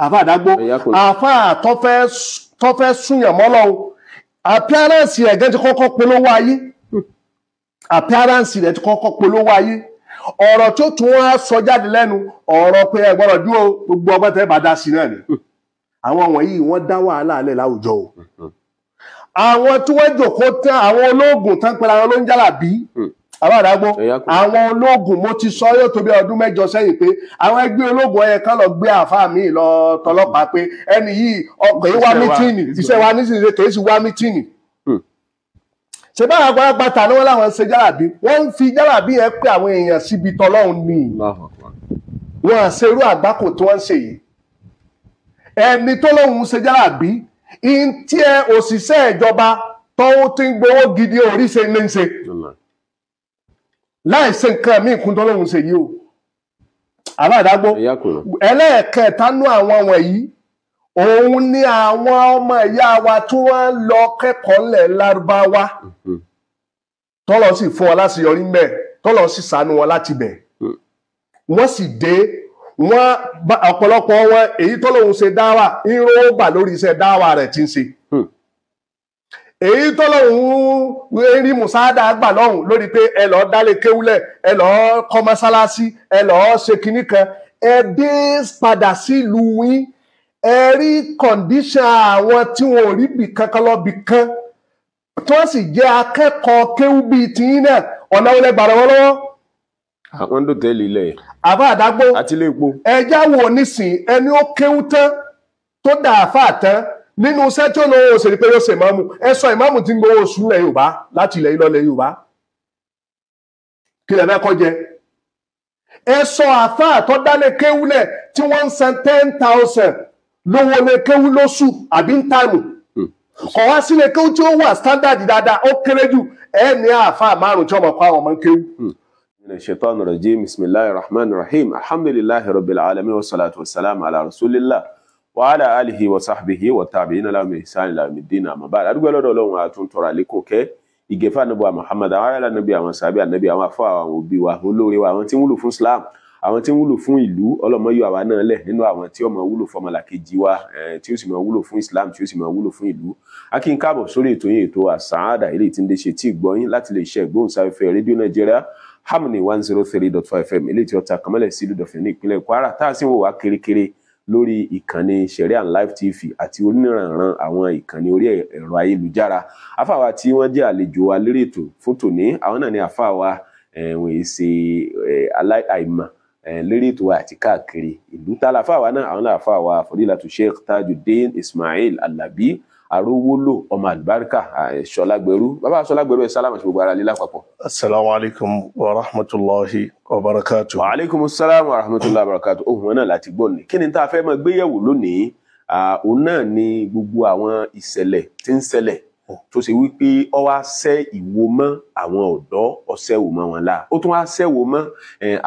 Àfa àdágbó, àfa tó fẹ́ súnyàn mọ́ Ọlọ́run, appearance rẹ̀ gẹ́ ti kọ́kọ́ polówó ayé. Appearance rẹ̀ ti kọ́kọ́ polówó ayé. Ọ̀rọ̀ tó tún wá sọ jáde lẹ́nu, ọ̀rọ̀ pé ẹ gbọ́dọ̀ dúró, gbogbo ọgbọ́n tẹ́ bá dá sí náà ni. Àwọn wọ̀nyí wọ́n dá wàhálà lẹ̀ láwùjọ o. Àwọn tí wọ́n jòkó tán, àwọn ológun tán pẹ̀lú àwọn olóńjàlábí. Àwọn àdágbó, àwọn ológun, mo ti sọ yóò tó bí ọdún 8 sẹ́yìn pé àwọn ẹgbẹ́ ológun ọyẹ kan lọ gbé àáfàá mi lọ tọlọ́pàá pé ẹni yìí ọkọ̀ yìí wá mítìnì, iṣẹ́ wa nísinsìnyí kì í sì wá mítìnì. Ṣe báwọn àgbàlagbà ta ni wọ́n láwọn ṣe jálàbí, wọ́n ń fi jálàbí yẹn pé àwọn èèyàn síbi tọlọ́run ni. Wọ́n à ṣe irú àgbákò tí wọ́n ń ṣe yìí. Ẹni tó lóun ṣe jálàbí, tí ẹ òṣìṣẹ́ ìjọba tó ti ń gbowó gidi orí ṣe ní ṣe láì ṣe nǹkan míì kún tó lóun ṣe yìí o. Àbá àdágbó, ẹlẹ́ẹ̀kẹta nú àwọn wọ̀nyí, òun ni àwọn ọmọ ìyá wa tí wọ́n lọ kẹ́kọ̀ọ́ ńlẹ̀ Lárúbáwá, tọ́lọ̀ sì fún wọn láṣeyọrí ńbẹ̀, tọ́lọ̀ sì ṣàánú wọn láti bẹ̀. Wọ́n sì dé, wọ́n ọ̀pọ̀lọpọ̀ wọn èyí tó lóun ṣe dáwà ń róbà lórí iṣẹ́ dáwà rẹ̀ tí ń ṣe. Èyí tó lóun rí mùsáádà gbà lọ́hùn lórí pé ẹ lọ́ọ́ dálé kéwúlẹ̀, ẹ lọ́ọ́ kọ́ mọ́sálásí, ẹ lọ́ọ́ ṣe kinní kan, ẹ dé padà sílùú yín, ẹ rí kọ̀ǹdíṣàn àwọn tí wọn ò rí bì kankan lọ bì kan, tí wọ́n sì jẹ́ akẹ́kọ̀ọ́ kéwú bíi tiyín náà, ọ̀nà olè gbàrọ̀ wọn lọ́wọ́. Àwọn ń dòtẹ́ẹ̀lì ilẹ̀. Àbá àdágbó, àti ilé epo. Ẹja wo nísìn ẹni ó kéwú tán tó dà àfà tán nínú iṣẹ́ tí ó lọ́wọ́ òṣèré pé yóò ṣe ìmáàmù. Ẹ sọ ìmáàmù tí ń gbowó oṣù ilẹ̀ Yorùbá láti ilẹ̀ ìlọlẹ̀ Yorùbá. Kí lẹ fẹ́ kọ́ jẹ? Ẹ sọ àfà tó dálé kéwúlẹ̀ tí wọ́n ń san 10,000 lówó lé kéwú lóṣù àbí ń tànù. Kọ̀ wá sílé kéwú tí ó wà standard dáadáa, ó kéré jù ẹ ní àfà 5 tí ọmọ kọ́ àwọn ọmọ kéwú. من الشيطان الرجيم، بسم الله الرحمن الرحيم، الحمد لله رب العالمين، والصلاة والسلام على رسول الله وعلى آله وصحبه والتابعين لهم بإحسان إلى يوم الدين. أما بعد، adúgbò lọ́dọ̀ Ọlọ́run, àtún tọrọ àlékún kẹ́ ìgẹ̀fà Ànábì Muhammad, àwọn ará Ànábì, àwọn sàbí Ànábì, àwọn afọ àwọn òbí wa, olóore wa, àwọn tí ń wúlò fún Islam, àwọn tí ń wúlò fún ìlú. Ọlọ́mọ yọ àwa náà lẹ̀ nínú àwọn tí ó máa wúlò fún ọmọlàkejì wa, tí ó sì máa wúlò fún Islam, tí ó sì máa wúlò fún ìlú. A kí n káàbọ̀ sórí ètò yín, ètò As-Saada, eléyìí tí ń dé ṣe tí ìgbọ́yín láti lè ṣe ìgbóhùnsáfẹ́fẹ́ rédíò Nàìjíríà Harmony 103.5 FM, eléyìí tí ó ta kànmọ́lẹ̀ sí ìlú Ìdọ̀fẹ́ ní ìpínlẹ̀ Kwara, tá a sì ń wò wá kérékéré lórí ìkànnì Sharia and Live TV àti oníranran àwọn ìkànnì orí ẹ̀rọ ayélujára. Àfáà tí wọ́n jẹ́ àlejò wa lórí ètò fún tòní, àwọn náà ni àfáà wa wọ́n yìí ṣe aláìmọ̀ lórí ètò wa àti káàkiri ìlú. Tá àfáà wa náà, àwọn náà àfáà wa Fadilatu Sheikh Tajudeen Ismail Alabi Arówólò, ọmọ àlùbáríkà, Ṣọlágbẹrú. Bàbá Ṣọlágbẹrú, ẹ sálámà sí gbogbo ara lílá papọ̀. Assalamu alaikum wa rahmatulahi wa barakatuh. Wa alaikum assalam wa rahmatulahi wa barakatuh. Ohun náà láti gbọ́ ni. Kí ni tá a fẹ́ máa gbéyẹ̀wò lónìí? Òun náà ni gbogbo àwọn ìṣẹ̀lẹ̀ tí ń ṣẹlẹ̀ tó ṣe wípé ó wá ṣẹ́ ìwo mọ́ àwọn ọ̀dọ́, ó ṣẹ́wò mọ́ wọn la. Ó tún wá ṣẹ́wò mọ́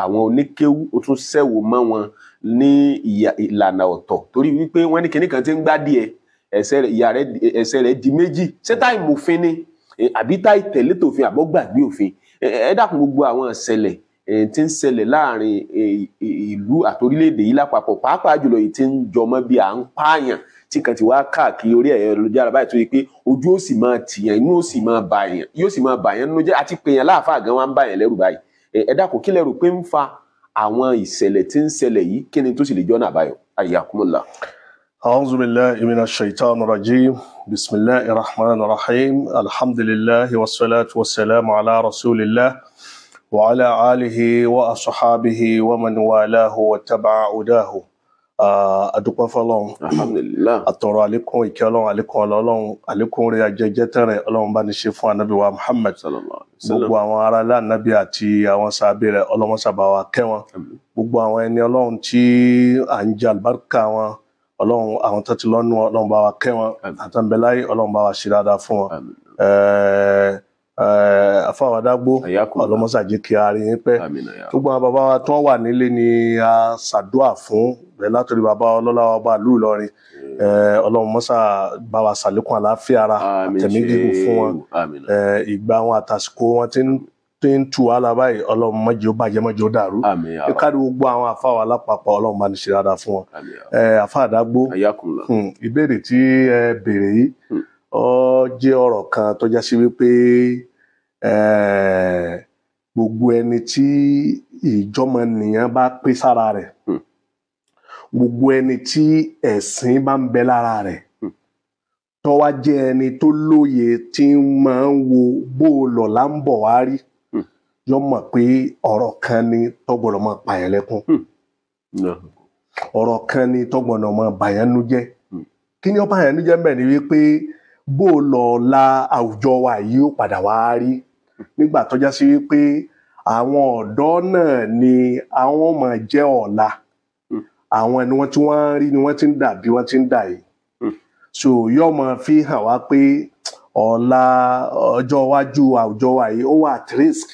àwọn oníkéwú, ó tún ṣẹ́wò mọ́ wọn ní ìlànà ọ̀tọ̀, torí wípé wọ́n ní kinní kan tí ń gbádìí ẹ̀, ẹsẹ̀ rẹ̀ di méjì. Ṣé táì mòfin ni àbí táì tẹ̀lé tòfin àbọ̀ gbàgbé òfin? Ẹ dákun, gbogbo àwọn ìṣẹ̀lẹ̀ tí ń ṣẹlẹ̀ láàrin ìlú àtorílẹ̀-èdè yìí lápapọ̀, pàápàá jùlọ èyí tí ń jọmọ́ bí à ń pààyàn, tí kan ti wá káàkiri orí ẹ̀rọ ayélujára báyìí, tó yẹ pé ojú ó sì máa tìyàn, inú ó sì máa bàyàn, yóò sì máa bàyàn nínú jẹ́, àti pèèyàn láàfáà gan wá ń bàyàn lẹ́rù báyìí. Ẹ dákun, kí lẹ rò pé ń fa àwọn ìṣẹ̀lẹ̀ tí ń ṣẹlẹ̀ yìí? Kí ni tó sì lè jọ́nà àbáyọ? Ayyakumullah. أعوذ بالله من الشيطان الرجيم، بسم الله الرحمن الرحيم، الحمد لله والصلاة والسلام على رسول الله وعلى آله وأصحابه ومن والاه واتبع هداه. Adúpẹ́ fọ́lọ́run. Alhamdulillah. Àtọ̀rọ̀ àlékún ìkẹ́ Ọlọ́run, àlékún Ọlọ́run, àlékún orí ajẹjẹ tẹrẹ Ọlọ́run bá ní ṣe fún Ànábì wa Muhammad, sallallahu alaihi wasallam. Gbogbo àwọn ará ilé Ànábì àti àwọn sàábé rẹ̀, Ọlọ́run sábà wa kẹ́ wọn. Gbogbo àwọn ẹni Ọlọ́run tí à ń jẹ àlùbáríkà wọn, Ọlọ́run àwọn tó ti lọ́nu, Ọlọ́run bá wa kẹ́ wọn, àtàǹbẹ̀láyé Ọlọ́run bá wa ṣe dáadáa fún wọn. Afáwàdágbó, ọlọmọsà jẹ́ kí a rí yín pẹ́. Gbogbo àwọn bàbá wa tó wà nílé ni a ṣàdúà fún, bẹ́ẹ̀ látòrí bàbá ọlọ́lá wa bá ìlú Ìlọrin, Ọlọ́run mọ́sà bá wa ṣàlékún àlàáfíà ara àtẹ̀mí gígùn fún wọn. Ìgbà wọn àtàsìkò wọn ti ń tí ń tu wàhálà báyìí, Ọlọ́run má jẹ́ ó bàjẹ́, má jẹ́ ó dàrú. Àmín ya Rabb. Kárí gbogbo àwọn àfa wa lápapọ̀, Ọlọ́run bá ní ṣe dáadáa fún wọn. Àmín ya Rabb. Àfa àdágbó, Ayakumullah. ìbéèrè tí ẹ béèrè yìí ó jẹ́ ọ̀rọ̀ kan tó já sí wípé gbogbo ẹni tí ìjọmọnìyàn bá pé sára rẹ̀, gbogbo ẹni tí ẹ̀sìn bá ń bẹ lára rẹ̀, tó wá jẹ́ ẹni tó lóye tí ń máa ń wo bó o lọ̀la ń bọ̀ wá rí, yọ mọ̀ pé ọ̀rọ̀ kan ni tó gbọ́dọ̀ máa pààyàn lẹ́kún, ọ̀rọ̀ kan ni tó gbọ́dọ̀ máa bàyàn nú jẹ́. Kí ni ó bàyàn nú jẹ́ mbẹ̀ ni wípé bó o lọ̀la àwùjọ wa yìí ó padà wá rí nígbà tó já sí wípé àwọn ọ̀dọ́ náà ni àwọn máa jẹ́ ọ̀la, àwọn ẹni wọ́n tí wọ́n ń rí ni wọ́n ti ń dà bí wọ́n ti ń dà yìí. So yóò máa fi hàn wá pé ọ̀la ọjọ́ iwájú àwùjọ wa yìí ó wà at risk.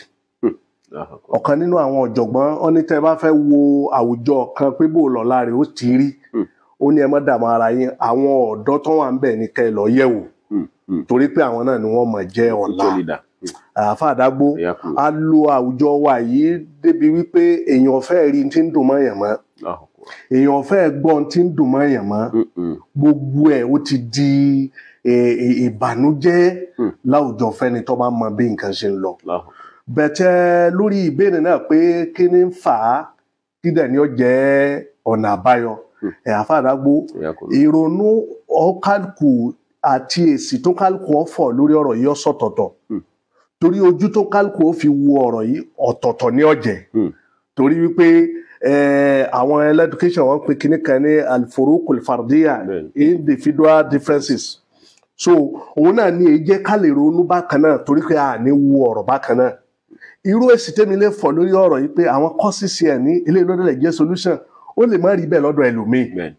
Ọ̀kan nínú àwọn ọ̀jọ̀gbọ́n ó ní tẹ́ ẹ bá fẹ́ wo àwùjọ kan pé bó lọ́la rẹ̀ ó ti rí, ó ní ẹ má dààmú ara yín, àwọn ọ̀dọ́ tó wà ń bẹ̀ ní kẹ́ ẹ lọ yẹ̀ wò, torí pé àwọn náà ni wọ́n máa jẹ́ ọ̀la. Àáfà àdágbó, a lo àwùjọ wa yìí débi wípé èèyàn fẹ́ rí tí ń dùn mọ́ èèyàn mọ́, èèyàn fẹ́ gbọ́ tí ń dùn mọ́ èèyàn mọ́, gbogbo ẹ̀ ó ti di ìbànújẹ́ láwùjọ fẹ́ni tó bá mọ bí nǹkan ṣe ń lọ. Bẹ̀tẹ̀ lórí ìbéèrè náà pé kí ni ń fà á, kí dẹ̀ ni ó jẹ́ ọ̀nà àbáyọ, àáfà àdágbó, ìrònú ọ̀kálùkù àti èsì tó kálùkù ọ̀fọ̀ lórí ọ̀rọ̀ yìí ó sọ̀tọ̀tọ̀, torí ojú tó kálùkù ó fi wo ọ̀rọ̀ yìí ọ̀tọ̀ọ̀tọ̀ ní ọ̀jẹ̀, torí wípé àwọn education wọn pe kinní kan ní al-furuqul fardiyya, individual differences. So òun náà ní èyí jẹ́ ká lè ronú bákan náà, torí pé a ní wo ọ̀rọ̀ bákan náà. Irú èsì tèmi lè fọ̀ lórí ọ̀rọ̀ yìí pé àwọn causes ẹ̀ ní eléyìí ló lè jẹ́ solution, ó lè má rí bẹ́ẹ̀ lọ́dọ̀ ẹlòmíì,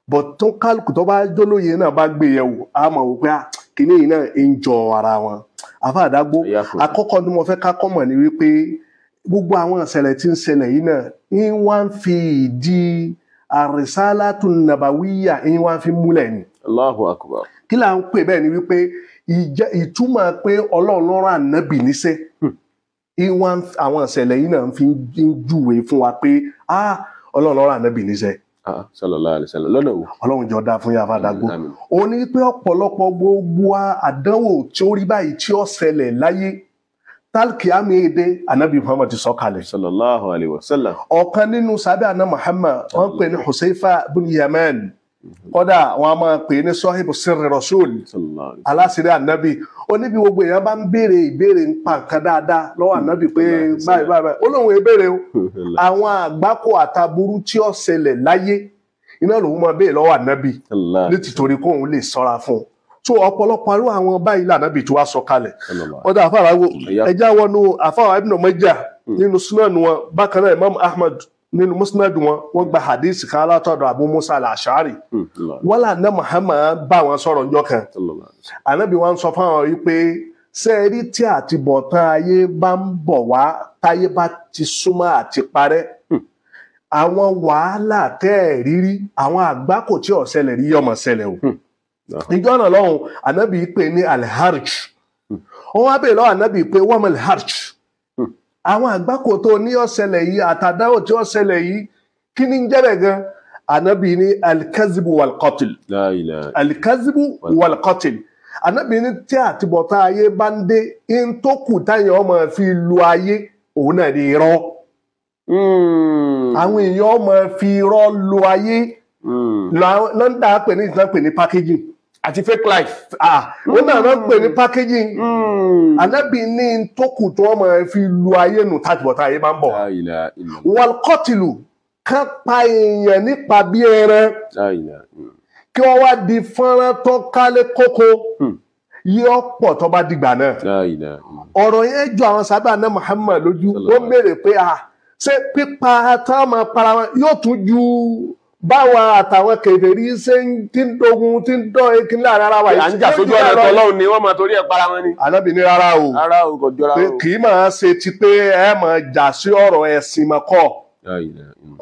but tó kálukú tó bá jólóye náà bá gbé yẹ̀wò, á mọ̀ wò pé kinní yìí náà ń jọ ara wọn. Àfa àdágbó, àkọ́kọ́ ni mo fẹ́ ká kọ́ mọ̀ ni wípé gbogbo àwọn ìṣẹ̀lẹ̀ tí ń ṣẹlẹ̀ yìí náà ń wá ń fi ìdí àrísálátù nàbàwíyà ń wá ń fi múlẹ̀ ni. Allahu akbar. Kí là ń pè bẹ́ẹ̀ ni wípé ìtumọ̀ pé Ọlọ́run ló rán ànábì níṣẹ́, ń wá àwọn ìṣẹ̀lẹ̀ yìí náà fi ń júwe fún wa pé Ọlọ́run ló rán ànábì níṣẹ́. Sallallahu alaihi wasallam. Lọ́nà wo? Ọlọ́run jọ dáa fún yàrá àdágbó. Ó ní pé ọ̀pọ̀lọpọ̀ gbogbo àdánwò tí ó rí báyìí tí ó ṣẹlẹ̀ láyé tálkì àmì èdè anabi Muhammad ti sọ kalẹ̀. Sallallahu alaihi wasallam. Ọ̀kan nínú sábẹ́ àná Muhammad wọ́n pè ní Husayfa bin Yaman, kódà wọ́n a máa pè ní sọ́hìbù sirri rasul, aláṣírí ànábì. Ó ní bí gbogbo èèyàn bá ń béèrè ìbéèrè ń pa nǹkan dáadáa lọ́wọ́ ànábì pé báyìí báyìí báyìí, ó lóun ìbéèrè o, àwọn àgbákò àtàbúrú tí ó ṣẹlẹ̀ láyé iná lòun máa béèrè lọ́wọ́ ànábì ní tìtorí kóun lè sọ́ra fún un. So ọ̀pọ̀lọpọ̀ arú àwọn báyìí lànàbì tí wàá sọ kalẹ̀. Ọ̀dà àfàràwò ẹja wọnú àfàwà Ibn Majah nínú sunan wọn, bákan náà Imam Ahmad nínú musnad wọn, wọ́n gba hadith kan látọ̀dọ̀ Abu Musa al-Ash'ari. Wọ́n là ná Muhammad bá wọn sọ̀rọ̀ ńjọ́ kan. Ànábì wọn sọ fáwọn wípé sẹ́ẹ̀rí tí àtibọ̀tán ayé bá ń bọ̀ wá, táyé bá ti súnmọ́ àti parẹ́, àwọn wàhálà tẹ́ ẹ̀ rírí, àwọn àgbákò tí ó ṣẹlẹ̀ rí yọmọ ṣẹlẹ̀ o. Ìjọ náà lọ́hùn ànábì pè ní alharj. Wọ́n wá bèèrè lọ́wọ́ ànábì pé wọ́n mọ̀ alharj, àwọn àgbákò tó ní ó ṣẹlẹ̀ yìí àtàdáwò tí ó ṣẹlẹ̀ yìí kí ní ń jẹ́ bẹ́ẹ̀ gan? Ànábì ní alkazibu walqatl. Alkazibu walqatl. Ànábì ní tí àtibọ̀tán ayé bá ń dé, in tó kù táyà ọmọ fi lu ayé òun náà ní irọ́. Àwọn èèyàn ọmọ fi irọ́ lu ayé lọ́ndà pè ní ìtàn pè ní packaging àti fake life. Wọ́n náà lọ pè ní packaging. Ànábì ní tókù tí wọ́n máa fi lu ayé nù tàbọ̀tà ayé máa ń bọ̀. Wal-qatlu, ká pa èèyàn nípa bí ẹran, kí wọ́n wá di fọ́nrán tó kálé kókó, yóò pọ̀ tó bá dìgbà náà. Ọ̀rọ̀ yẹn jọ àwọn sábà náà Muhammad lójú. Wọ́n béèrè pé ṣé pípa táwọn máa para wọn yóò tún ju báwa àtàwọn kèfèrí ṣe ń tí ń dogun tí ń dán ekin láàrin ara wa yìí. À ń jà sójú ọ̀nà tọ́lọ́run ni wọ́n máa torí ẹ̀ para wọn ni. Ànábì ní rárá o. Rárá o, kò jọra o. Kì í máa ṣe ti pé ẹ máa jà sí ọ̀rọ̀ ẹ̀sìn mọ̀kọ́.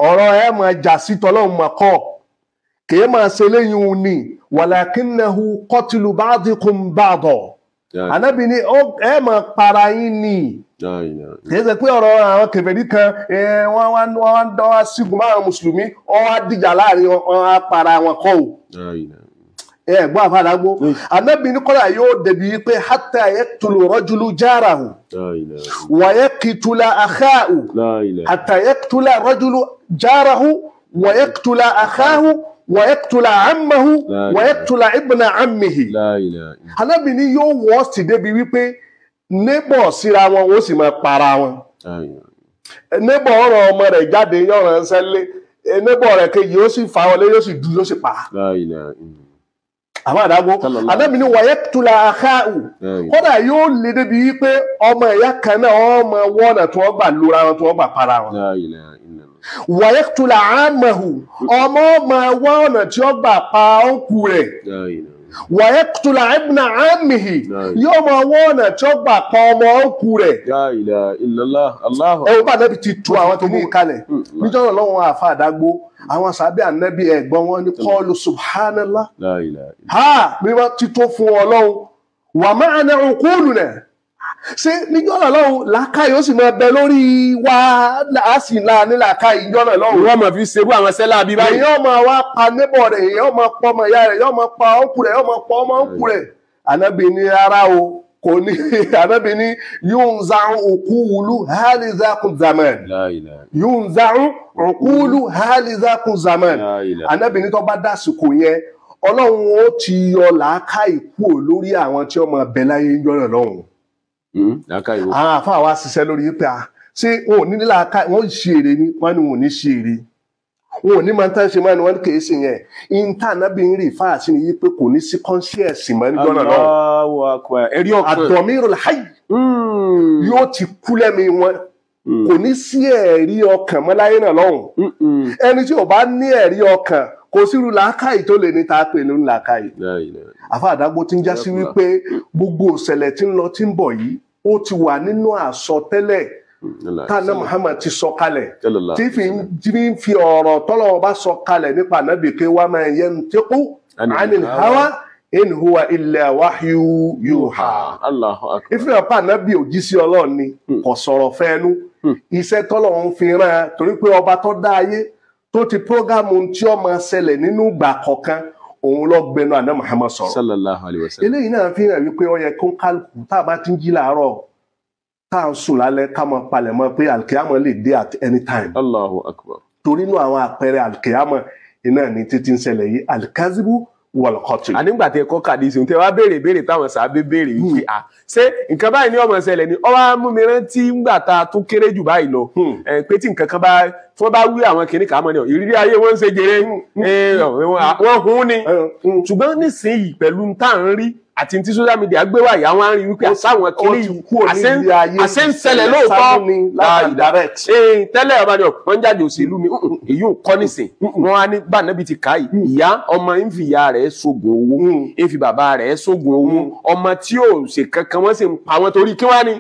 Ọ̀rọ̀ ẹ máa jà sí tọ́lọ́run mọ̀kọ́. Kì í máa ṣe léyìn òun ni walakinnahu qatlu ba'dikum ba'da. Ànábì ní ẹ máa para yín ni. Kì í ṣe pé ọ̀rọ̀ àwọn kèfèrí kan wọ́n wá ń dán wá sígun máa mùsùlùmí, wọ́n wá dìjà láàrin wọn á para wọn kọ́ o. Ẹ gbọ́ àfàdàgbò. Ànábì ní kọ́lá yóò débi pé hatta yaqtulu rajulu jarahu wa yaqtula akhahu, hatta yaqtula rajulu jarahu wa yaqtula akhahu wa yaqtula ammahu wa yaqtula ibna ammihi. Ànábì ní yóò wọ́ sí débi wípé neighbor síra wọn ó sì máa para wọn. Neighbor ọ̀rọ̀ ọmọ rẹ̀ jáde yọ̀rọ̀ ń sẹ́lé, neighbor rẹ̀ kejì ó sì fà wọlé yóò sì du yóò sì pa. Àwọn àdágbó Ànábì ní wayaqtula akhahu, kódà yóò lè débi wípé ọmọ ìyá kan náà ọmọ wọ́nà tí wọ́n gbà lura wọn tí wọ́n gbà para wọn. Wayaqtula ammahu, ọmọ ọmọ wọ́nà tí wọ́n gbà pa ọ̀nkù rẹ̀. Wayaqtula ibna ammihi, yóò mọ wọ́nà tí wọ́n gbà pa ọmọ ọ̀nkù rẹ̀. Ẹ̀wọ̀n bá Ànábì ti tu àwọn tó mú kalẹ̀ níjọ́ lọ́wọ́ àfa àdágbó. Àwọn sàbí Ànábì ẹ̀gbọ́n wọn ní kọ́ọ̀lù subhanallah, ha mímọ́ ti tó fún Ọlọ́run wà máa ní ọkùnrin náà. Ṣé níjọ́ náà lọ́hùn làákàyè ó sì máa bẹ lórí wa, á sì la ní làákàyè níjọ́ náà lọ́hùn. Wọ́n máa fi ṣerú àwọn sẹ́lá bí báyìí. Èèyàn máa wá pa nébọ̀ rẹ̀, èèyàn máa pọ̀ ọmọ ìyá rẹ̀, èèyàn máa pa ọkù rẹ̀, èèyàn máa pa ọmọ ọkù rẹ̀. Ànábì ní rárá o, kò ní. Ànábì ní yunza'u uqulu halizakun zaman, yunza'u uqulu halizakun zaman. Ànábì ní tó bá dásìkò yẹn, Ọlọ́run ó ti yọ làákàyè kúrò lórí àwọn tí ó máa bẹ láyé níjọ́ náà lọ́hùn. Àwọn àfáà wa ṣiṣẹ́ lórí pé a ṣé wọn ò ní làákàyè, wọ́n ṣe èrè ni, wọ́n ní wọn ò ní ṣe èrè, wọn ò ní máa tán ṣe máa ní wọn kì í ṣe yẹn. Ìta Ànábì ń rí fáàsì ni pé kò ní sí conscience mọ́ níjọ́ náà lọ́hùn. Ad-damirul hayy yóò ti kú lẹ́mìí wọn, kò ní sí ẹ̀rí ọkàn mọ́ láyé náà lọ́hùn. Ẹni tí ò bá ní ẹ̀rí ọkàn kò sírú làákàyè tó lè ní ta pè ní làákàyè. Àfa àdágbó ti ń já sí wípé gbogbo ìṣẹ̀lẹ̀ tí ń lọ tí ń bọ̀ yìí ó ti wà nínú àsọtẹ́lẹ̀ tánà Muhammad ti sọ kalẹ̀, tí fi ń fi ọ̀rọ̀ tọ́lọ́wọ́ bá sọ kalẹ̀ nípa Ànábì pé wa ma yantiqu anil hawa in huwa illa wahyu yuha. Ìfihàn pa Ànábì òjíṣẹ́ Ọlọ́run ni, kò sọ̀rọ̀ fẹ́nu, iṣẹ́ tọ́lọ́run fi rán, torí pé ọba tó dá ayé tó ti prógámù tí ó máa ṣẹlẹ̀ nínú ìgbà kọ̀ọ̀kan òun lọ gbẹnu àná Muhammad sọ̀rọ̀. Sallallahu alayhi wa sallam. Eléyìí náà fi hàn wípé ó yẹ kó kálukú tá a bá ti ń jí làárọ̀ tá a ń sùn lálẹ́ ká máa palẹ̀ mọ́ pé alkiyama lè dé at any time. Allahu akbar. Torí inú àwọn àpẹẹrẹ alkiyama iná ní títí ń ṣẹlẹ̀ yìí, alkazibu wal-qatl. Ànígbà tẹ kọ́ kàdí sí, tẹ wá béèrè béèrè táwọn sàábé béèrè wípé à ṣé nǹkan báyìí ní ọmọ ṣẹlẹ̀ ni, ó wá mú mi rántí ńgbà tá a tún kéré jù báyìí lọ, pé tí nǹkan kan bá tí wọ́n bá wí àwọn kìnnì kà á mọ̀ ní ìrírí ayé wọ́n ń ṣe jèrè wọ́n hun ni. Ṣùgbọ́n nísìnyí pẹ̀lú tá à ń rí àti tí social media gbé wáyé, àwọn á rí wípé àsáwọn kìnnì àṣẹ ń ṣẹlẹ̀ lóòótọ́. Tẹ́lẹ̀ ọba ni wọ́n ń jáde òṣèlú ni èyí ò kọ́ nísìn, wọ́n á ní bá nàbí ti kà yìí, ìyá ọmọ ń fi ìyá rẹ̀ sógun owó, ń fi bàbá rẹ̀ sógun owó, ọmọ tí ò ṣe kankan wọ́n sì ń pa wọn torí kí wọ́n á ní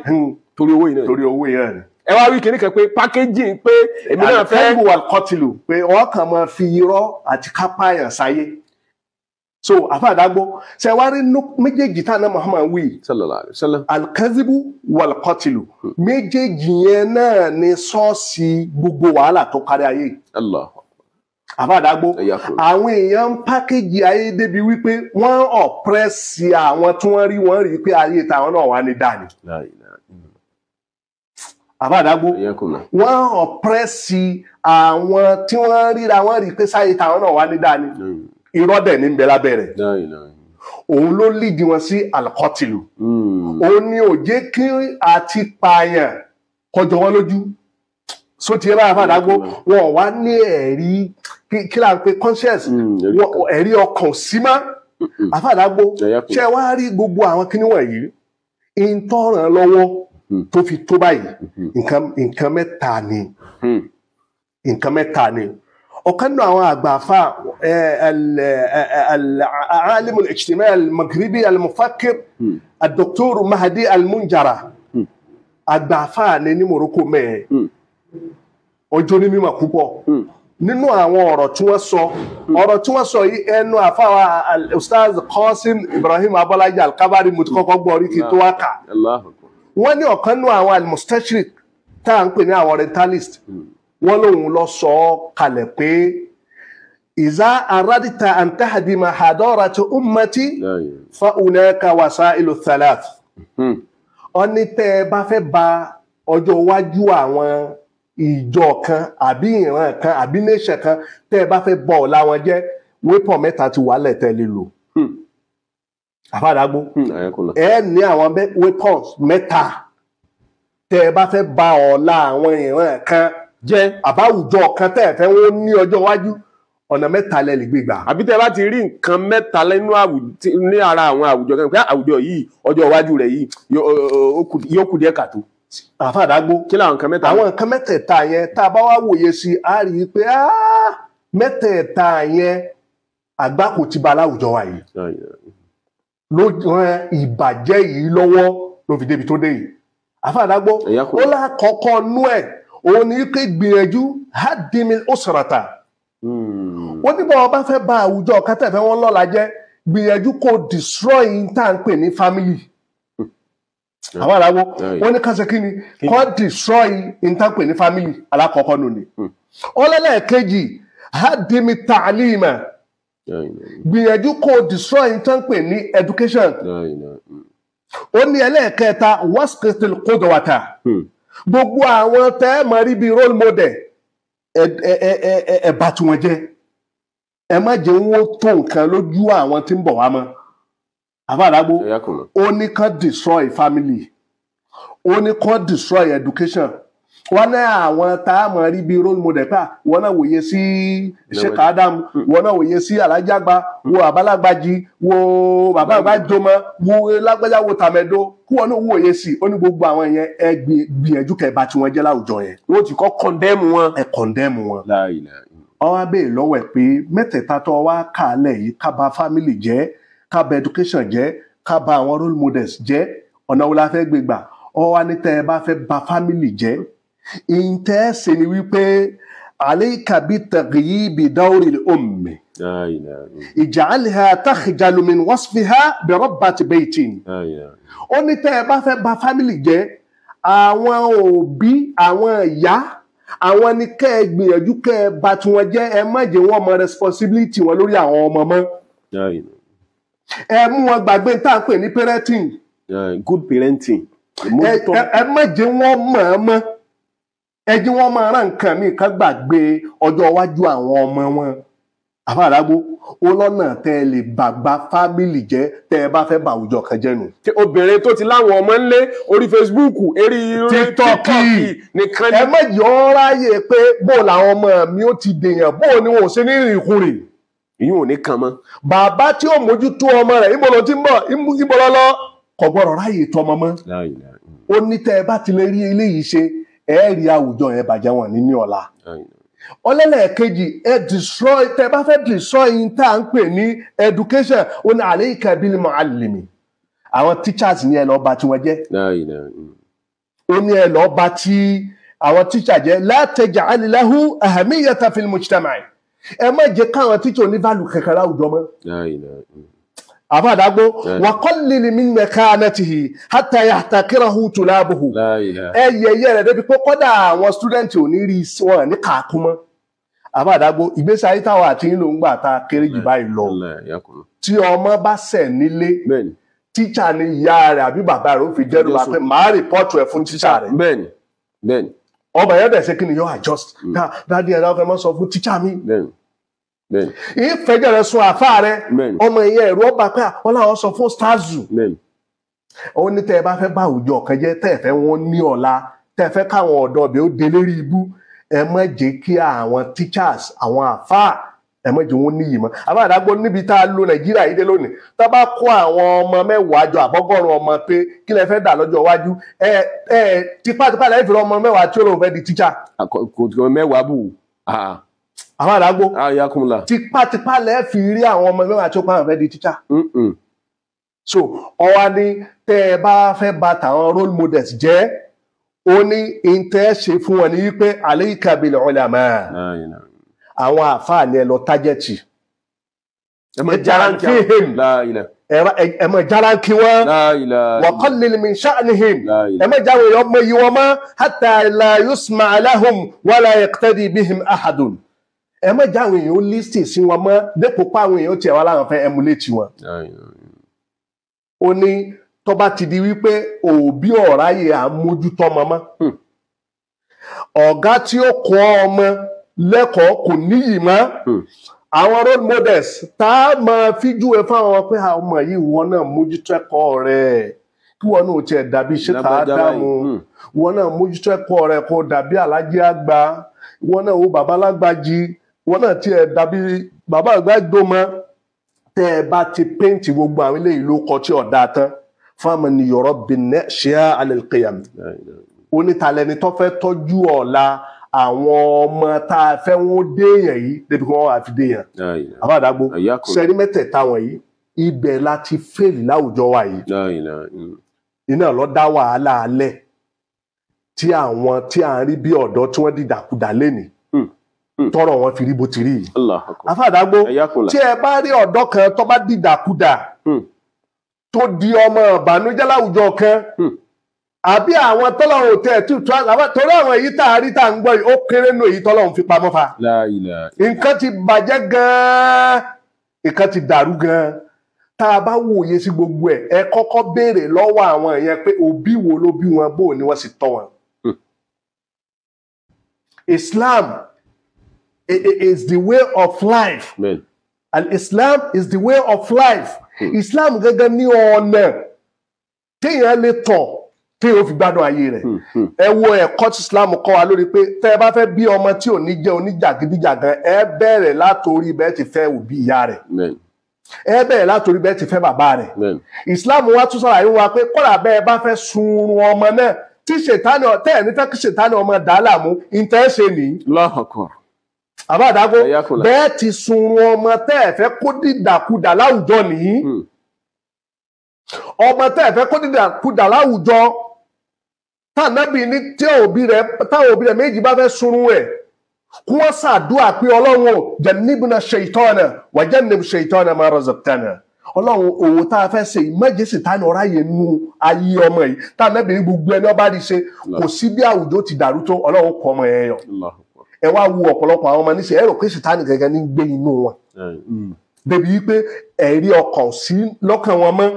torí owó yìí náà. Torí owó yìí náà ni. Ẹ wá wí kìnnì kan pé packaging pé èmi náà fẹ́. Alkazibu wal-qatlu pé wọ́n kàn máa fi irọ́ àti kápáyàn sáyé. So àfàdàgbọ́ ṣe wá rí méjèèjì tá náà Muhammad wí. Sallallahu alayhi wa sallam. Alkazibu wal-qatlu méjèèjì yẹn náà ni sọ́ọ̀sì gbogbo wàhálà tó kárí ayé. Allah. Àfàdàgbọ́ àwọn èèyàn ń pákéjì ayé débi wípé wọ́n ọ̀pẹ́rẹ́sì àwọn tí wọ́n rí wọ́n rí pé ayé tàwọn náà wà ní dání. Àfàdàgbọ́ wọ́n ọ̀pẹ́rẹ́sì àwọn tí wọ́n ríra wọ́n rí pé sáyé tàwọn náà wà ní dání. Irọ́ dẹ̀ ní ń bẹ lábẹ́ rẹ̀. Òun ló lídìí wọn sí alkọtìlù. Òun ni ò jẹ́ kí àti pààyàn kọjọ wọn lójú. So ti rá àfàdàgbọ́ wọn wá ní ẹ̀rí kí là ń pe conscience, ẹ̀rí ọkàn sí mọ́. Àfàdàgbọ́ ṣe wá rí gbogbo àwọn kíní wọ̀nyí ń tọ́ràn lọ́wọ́ tó fi tó báyìí. Nǹkan mẹ́ta ni. Nǹkan mẹ́ta ni. Ọ̀kan nínú àwọn àgbààfà al-alim al-ijtimai al-maghribi al-mufakkir al-doctor Mahdi al-Munjara, àgbààfà ni ní Morocco mẹ́ẹ̀, ọjọ́ ní mímọ̀ púpọ̀. Nínú àwọn ọ̀rọ̀ tí wọ́n sọ, ọ̀rọ̀ tí wọ́n sọ yìí, ẹnu àfáwà Ustaz Qasim Ibrahim Abọ́lájí Alkabari mo ti kọ́kọ́ gbọ́ orí kí tó wá kà. Wọ́n ní ọ̀kan nú àwọn al-mustashrik tá à ń pè ní àwọn orientalist, wọ́n lóun lọ sọ ọ́ kalẹ̀ pé ìzá aradita an tahdima hadarati ummati fa hunaka wasailu thalath. Ó ní tẹ́ ẹ bá fẹ́ ba ọjọ́ iwájú àwọn ìjọ kan àbí ìran kan àbí nation kan, tẹ́ ẹ bá fẹ́ bọ̀ ọ̀la wọn jẹ́, weapon mẹ́ta ti wà lẹ́tẹ̀ lílo. Àfàdàgbò, ẹ ní àwọn weapons mẹ́ta tẹ́ ẹ bá fẹ́ ba ọ̀la àwọn ìran kan jẹ́ àbáwùjọ kan tẹ́ ẹ fẹ́ wọ́n ní ọjọ́ iwájú, ọ̀nà mẹ́ta lẹ lè gbé gbà. Àbí tẹ́ bá ti rí nǹkan mẹ́ta lẹ́nu ní ara àwọn àwùjọ kan pé àwùjọ yìí ọjọ́ iwájú rẹ̀ yìí yóò kù díẹ̀ kàtó. Àfàdàgbò, kí làwọn nǹkan mẹ́ta? Àwọn nǹkan mẹ́tẹ̀ẹ̀ta yẹn tá a bá wá wòye sí i, a rí i pé mẹ́tẹ̀ẹ̀ta yẹn àgbákò ti ba láwùjọ wa yìí ló ran ìbàjẹ́ yìí lọ́wọ́ ló fi débi tó dé yìí. Àfàdàgbò, ó lákọ̀ọ́kọ́ nú ẹ̀ òun ní pé gbìyànjú hadimil usrata. Ó ní bọ́ọ̀ bá fẹ́ ba àwùjọ kátẹ́fẹ́ wọn lọ́la jẹ́, gbìyànjú kó destroy tá à ń pè ní family. Àwọn aráwọ wọn ní kásẹ̀ kí ni kó destroy tá à ń pè ní family alákọ̀ọ́kọ́ nù ni. Ọlọ́lẹ́ẹ̀kejì hadimi ta'lima, gbìyànjú kó destroy tá à ń pè ní education. Ó ní ẹlẹ́ẹ̀kẹta wasqitil qudwata, gbogbo àwọn tẹ́ mọ̀ rí bíi role model ẹ bà tí wọ́n jẹ́, ẹ má jẹ́ wọ́n tó nǹkan lójú àwọn tí ń bọ̀ wá mọ́. Àfàdàgbò, ó ní kán destroy family, ó ní kán destroy education. Wọ́n ní àwọn tá a mọ̀ rí bíi role model pa, wọ́n náà wòye sí Sheikh Adam, wọ́n náà wòye sí Alájàgbá, wo Àbálágbájí, wo bàbá àgbàjọmọ, wo lágbájá, wo tàmẹ̀dó, kí wọ́n náà wòye sí. Ó ní gbogbo àwọn yẹn ẹ gbìyànjú kẹ́ bà tí wọ́n jẹ́ láwùjọ yẹn. Wọ́n ti kọ́ condemn wọn. Ẹ condemn wọn. Ó wá béèrè lọ́wọ́ ẹ̀ pé mẹ́tẹ̀ẹ̀ta tó wá kàálẹ̀ yìí, ká bà family jẹ́, ká bà education jẹ́, ká bà àwọn role models jẹ́, ọ̀nà wo la fẹ́ gbé gbà? Ó wá ní tẹ́ ẹ bá fẹ́ bà family jẹ́, ìtẹ́ ṣe ni wípé alayka bi taghyibi dawri al-ummi ij'alha takhjalu min wasfiha bi rabbati baytin. Ó ní tẹ́ ẹ bá fẹ́ bà family jẹ́, àwọn òbí, àwọn ìyá, àwọn ni kẹ́ ẹ gbìyànjú kẹ́ ẹ bà tiwọn jẹ́, ẹ má jẹ́ wọ́n mọ responsibility wọn lórí àwọn ọmọ mọ́. Ẹ mú wọn gbàgbé tá à ń pè ní parenting. Good parenting. Ẹ má jẹ́ wọ́n mọ̀ ọ́n mọ́, ẹ jẹ́ wọ́n máa rán nǹkan míì ká gbàgbé ọjọ́ iwájú àwọn ọmọ wọn. Àfàdàgbò, ó lọ́nà tẹ́ ẹ lè bàgbà fámìlì jẹ́ tẹ́ ẹ bá fẹ́ bà àwùjọ kan jẹ́ nù. Obìnrin tó ti láwọn ọmọ ńlé orí Facebook, eré TikTok nìkan ẹ má jẹ́ ọ́ ráyè pé bó làwọn ọmọ mi ó ti dèèyàn, bó ni wọn ò ṣe ní ìrìnkúrìn. Ìyún ò ní kan mọ́. Bàbá tí ó mójútó ọmọ rẹ̀, ìbò ló ti ń bọ̀, ìbò lọ́lọ́, kò gbọ́dọ̀ ráyè tó ọmọ mọ́. Ó ní tẹ́ ẹ bá ti lè rí eléyìí ṣe, ẹ rí àwùjọ yẹn bàjẹ́ wọn ní ọ̀la. Ọlẹ́lẹ̀kejì, ẹ destroy, tẹ́ bá fẹ́ destroy yín tá à ń pè ní education, ó ní alayka bil muallimi, àwọn teachers ní ẹ lọ́ọ́ bà tí wọ́n jẹ́. Ó ní ẹ lọ́ọ́ bà tí àwọn teacher jẹ́, la taj'al lahu ahamiyatan fil mujtama', ẹ má jẹ́ káwọn teacher ní value kankan láwùjọ mọ́. Àfàdàgbò, wa qallil min makanatihi hatta yahtakirahu tulabuhu, ẹ yẹyẹ rẹ̀ débi pé kọ́dà àwọn student ò ní rí wọn ní kàákún mọ́. Àfàdàgbò, ìgbésí ayé táwọn àti yín ló ń gbà ta kéré jù báyìí lọ. Tí ọmọ bá ṣẹ̀ nílé, tíṣà ni ìyá rẹ̀ àbí bàbá rẹ̀ ó fi dẹ́rù bá pé màá rìpọ́ọ̀tù ẹ̀ fún tíṣà rẹ̀. Ọmọ yẹn dẹ̀ ṣe kí ni yóò adjust. Dádì ẹ̀ náà fẹ́ mọ́ sọ fún tíṣà mi. Ìfẹ́jọ́ rẹ̀ sun àfáà rẹ̀, ọmọ ìyẹn ẹ̀rú ọba pé wọ́n láwọn sọ fún starzu. Ó ní tẹ́ ẹ bá fẹ́ bá àwùjọ kan jẹ́, tẹ́ ẹ fẹ́ wọ́n ní ọ̀la, tẹ́ ẹ fẹ́ káwọn ọ̀dọ́ ọbẹ̀ ó dé lérí ibú, ẹ má jẹ́ kí àwọn teachers, àwọn àfáà, ẹ má jẹ́ wọ́n níyì mọ́. Àbáàdágbó, níbi tá a lo Nàìjíríà yìí dé lónìí, tá a bá kó àwọn ọmọ mẹ́wàá jọ àbọ́gọ́rùn ọmọ pé kí lẹ fẹ́ dà lọ́jọ́ iwájú, ẹ ẹ tipátipá lẹ́yìn fìlọ́ ọmọ mẹ́wàá tí ó lóun fẹ́ di teacher. Kò mẹ́wàá bù. Àwọn àdágbó, tipátipá lẹ́ẹ̀ fi rí àwọn ọmọ mẹ́wàá tí ó pàwọn fẹ́ di teacher. So ọwá ní tẹ́ ẹ bá fẹ́ bà tàwọn role models jẹ́, ó ní ìtẹ́ ṣe fún wọn ní wípé alayka bil ulama, Àwọn àfáà ni ẹ lọ tájẹ̀tì. Ẹ mọ járáǹkì Fihim. La ilaha. Ẹ mọ járáǹkì wọn. La ilaha. Wa qallil min sha'nihim. La ilaha. Ẹ má jáwé ọmọ yìí wọn mọ́ hatta la yusma lahum wala yaqtadi bihim ahadun. Ẹ má jáwé èèyàn ó lísì sí wọn mọ́ dépò pa àwọn èèyàn tiẹ̀ wá láwọn fẹ́ emulate wọn. La ilaha. Ó ní tó bá ti di wípé òbí ọ̀ráyè à ń mójútó ọmọ mọ́. Ọ̀gá tí ó kọ́ ọmọ lẹ́kọ̀ọ́ kò níyì mọ́. Àwọn role models tá a máa fi júwe fáwọn ọmọ pé àwọn ọmọ yìí wọn náà mójútó ẹ̀kọ́ rẹ̀, kí wọn náà tiẹ̀ dàbí Sheikh Lágbájá báyìí. Ádámù, wọn náà mójútó ẹ̀kọ́ rẹ̀ kó dàbí Alhaji Àgbà, wọn náà wo bàbá Lágbàjì, wọn náà tiẹ̀ dàbí bàbá Àgbàdòmọ. Tẹ́ ẹ bá ti péǹtì gbogbo àwọn eléyìí ló kọ tí ọ̀dà tán fáwọn ni yọ̀rọ̀ bìnnẹ́ ṣe á alẹ́ kìyàm. La ilaha. Onítàlẹ́ni tó fẹ́ tọ́jú ọ̀la àwọn ọmọ tá a fẹ́ wọ́n déèyàn yìí débi kí wọ́n wá fi déèyàn. La ilaha. Àbádàgbò Ayyakum. sẹ́rí mẹ́tẹ̀ẹ̀ta wọ̀nyí ibẹ̀ la ti fèlì láwùjọ wa yìí. La ilaha. Iná lọ dá wàhálà alẹ́ tí àwọn tí à ń rí bí ọ̀dọ́ tí wọ́n dìdàkudà lénìí tọrọ wọn fi rí bó ti rí yìí. Allahu akbar. Àfàdàgbò Ayyakum. tí ẹ bá rí ọ̀dọ́ kan tó bá dìdàkudà tó di ọmọ ìbànújẹ́ láwùjọ kan àbí àwọn tọ́lọ́run ò tẹ̀ tú torí àwọn èyí tá a rí tá a ń gbọ́ yìí ó kéré nù èyí tọ́lọ́run fi pamọ́ fa. La ilaha. Nǹkan ti bàjẹ́ gan-an, nǹkan ti dàrú gan-an. Tá a bá wòye sí gbogbo ẹ̀, ẹ kọ́kọ́ béèrè lọ́wọ́ àwọn yẹn pé òbí wo ló bí wọn, bó ni wọ́n sì tọ́ wọn. Islam is the way of life. Amen. And Islam is the way of life. Islam gẹ́gẹ́ ní ọ̀nà téèyàn lè tọ̀ téèyàn ó fi gbádùn ayé rẹ̀. Ẹ wo ẹ̀kọ́ tí Islam kọ́ wa lórí pé tẹ́ ẹ bá fẹ́ bí ọmọ tí ò ní jẹ́ oníjàgídíjàgan, ẹ bẹ̀rẹ̀ látòrí bẹ́ẹ̀ ti fẹ́ òbí ìyá rẹ̀. Amen. Ẹ bẹ̀rẹ̀ látòrí bẹ́ẹ̀ ti fẹ́ bàbá rẹ̀. Amen. Islam wa tún sọ̀rọ̀ àyè wa pé kọ́lá bẹ́ẹ̀ bá fẹ́ sunrun ọmọ náà tí ṣètánì tẹ́ ẹ̀ ní fẹ́ kí ṣètánì ọmọ dàá láàmú, ìtẹ́ ṣe nìyí. Allahu akbar. Àbáàdágó Ayyakum. bẹ́ẹ̀ ti sunrun ọmọ tẹ́ ẹ̀ fẹ́ kó dìdàkudà láwùjọ nìyí. Ọmọ tẹ́ ẹ̀ fẹ́ kó dìdàkudà láwùjọ tànàbí ní tí òbí rẹ̀ táwọn òbí rẹ̀ méjì bá fẹ́ sunrun ẹ̀ kí wọ́n ṣàdúrà pé Ọlọ́run ò jannibna shaytana wa jannib shaytana ma razaqtana. Ọlọ́run òwò tá a fẹ́ ṣe yìí má jẹ́ Sàtánì ọ̀ráyè nu ayé ọmọ yìí. Tànàbí ní gbogbo ẹni ọba rí ṣe kò sí bí àwùjọ ti dàrú tó Ọlọ́run kọ ọmọ yẹn yọ. Allahu akbar. Ẹ wá wo ọ̀pọ̀lọpọ̀ àwọn ọmọ níṣẹ́ ẹ rò pé Sàtánì gẹ́gẹ́ ní gbé inú wọn. Débi wípé ẹ̀rí ọkàn sí lọ́kàn wọn mọ́,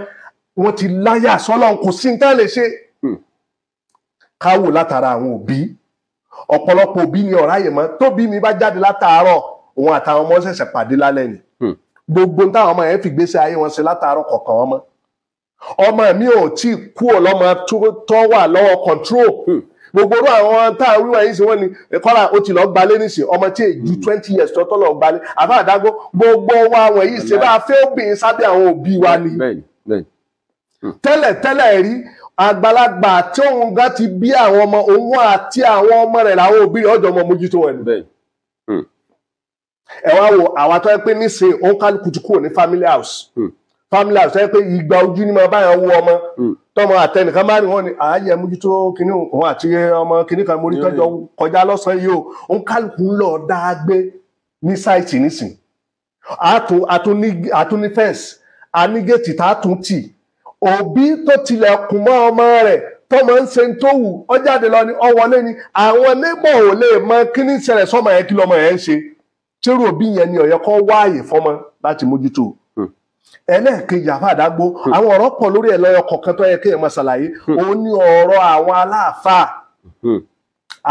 wọ́n ti láyà sọ́lọ́run kò sí nǹkan lè ṣe. Káwò látara àwọn òbí, ọ̀pọ̀lọpọ̀ òbí ni ọ̀ráyè mọ́. Tóbi mi bá jáde látàárọ̀, òun àtàwọn ọmọ ṣẹ̀ṣẹ̀ pàdé lálẹ́ ni. Gbogbo táwọn ọmọ yẹn fi gbèsè ayé wọn ṣe látàárọ̀ kọ̀ọ̀kan wọn mọ́. Ọmọ mi ò tí ì kú ọlọ́mọ tó wà lọ́wọ́ control. Gbogbo orú àwọn tá a wíwá yìí sí wọn ni kọ́ra ó ti lọ gbalé nísìn, ọmọ tí èyí ju 20 years tó lọ gbalé. Àfàdàgbò gbogbo wa wọ̀nyí ṣe bá a fẹ́ obìnrin sábẹ́ àwọn òbí wa ni. Bẹ́ẹ̀ni, bẹ́ẹ̀ni. Tẹ́lẹ̀ tẹ́lẹ̀ rí àgbàlagbà tí òun gan ti bí àwọn ọmọ òun àti àwọn ọmọ rẹ̀ làwọn òbí rẹ̀ ọjọ́ ọmọ mójútó wọn ni. Bẹ́ẹ̀ni. Ẹ wá wo àwa tó yẹ pé nísìn òun kálukú ti kúrò ní family house. Family house tó yẹ pé ìgbà ojú ni mo bá yẹn wo ọmọ tọmọ àtẹnìkan bá ní wọn ni ààyè mójútó kínní òun àti ọmọ kínní kan mórí tọjọ kọjá lọ́sàn-án yìí o, òun kálukú ń lọ dá gbé ní sáìtì nísìn. Àtún ní fẹ́ǹsì, a ní géètì tá a tún tì. Òbí tó tilẹ̀kùn mọ́ ọmọ rẹ̀ tọmọ ń ṣe tó wù ọ jáde lọ ni ọ wọlé ni, àwọn neighbor ò lè mọ kíní ṣẹlẹ̀ sọmọ yẹn kí lọmọ yẹn ń ṣe. Tírú òbí yẹn ni ó yẹ kó wáàyè fọmọ láti mójútó. Ẹlẹ́ẹ̀kejì àfàdàgbò àwọn ọ̀rọ̀ pọ̀ lórí ẹ̀ lọ́yọ̀ kọ̀ọ̀kan tó yẹ kéèyàn máa ṣàlàyé. Òun ní ọ̀rọ̀ àwọn aláàfáà.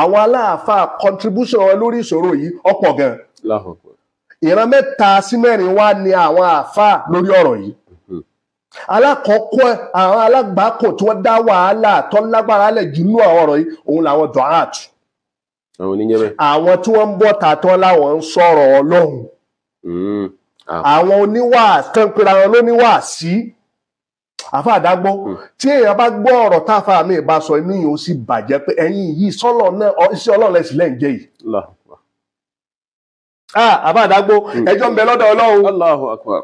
Àwọn aláàfáà contribution wọn lórí ìṣòro yìí ọ̀pọ̀ gan. Allahu akbar. Ìran 3 sí 4 wá ní àwọn àáfàá lórí ọ̀rọ̀ yìí. Alákọ̀ọ́kọ́ àwọn alágbàákò tí wọ́n dá wàhálà tó lágbára lẹ̀ jù nínú àwọn ọ̀rọ̀ yìí òun làwọn du'at. Àwọn oníjẹ́ bẹ́ẹ̀. Àwọn tí wọ́n ń bọ̀ tàtọ́ láwọn ń sọ̀rọ̀ Ọlọ́run. Àwọn oníwàásí tó ń pera wọn lóníwàásí. Àfàdàgbọ́ tí èèyàn bá gbọ́ ọ̀rọ̀ táfà mi bá sọ inú yìí ó sì bàjẹ́ pé ẹ̀yin yìí sọ́lọ̀ náà iṣẹ́ Ọlọ́run lẹ́sìn lẹ́ ń jẹ́ yìí. Allahu akbar. Àfàdàgbọ́ ẹjọ́ ń bẹ lọ́dọ̀ Ọlọ́run. Allahu akbar.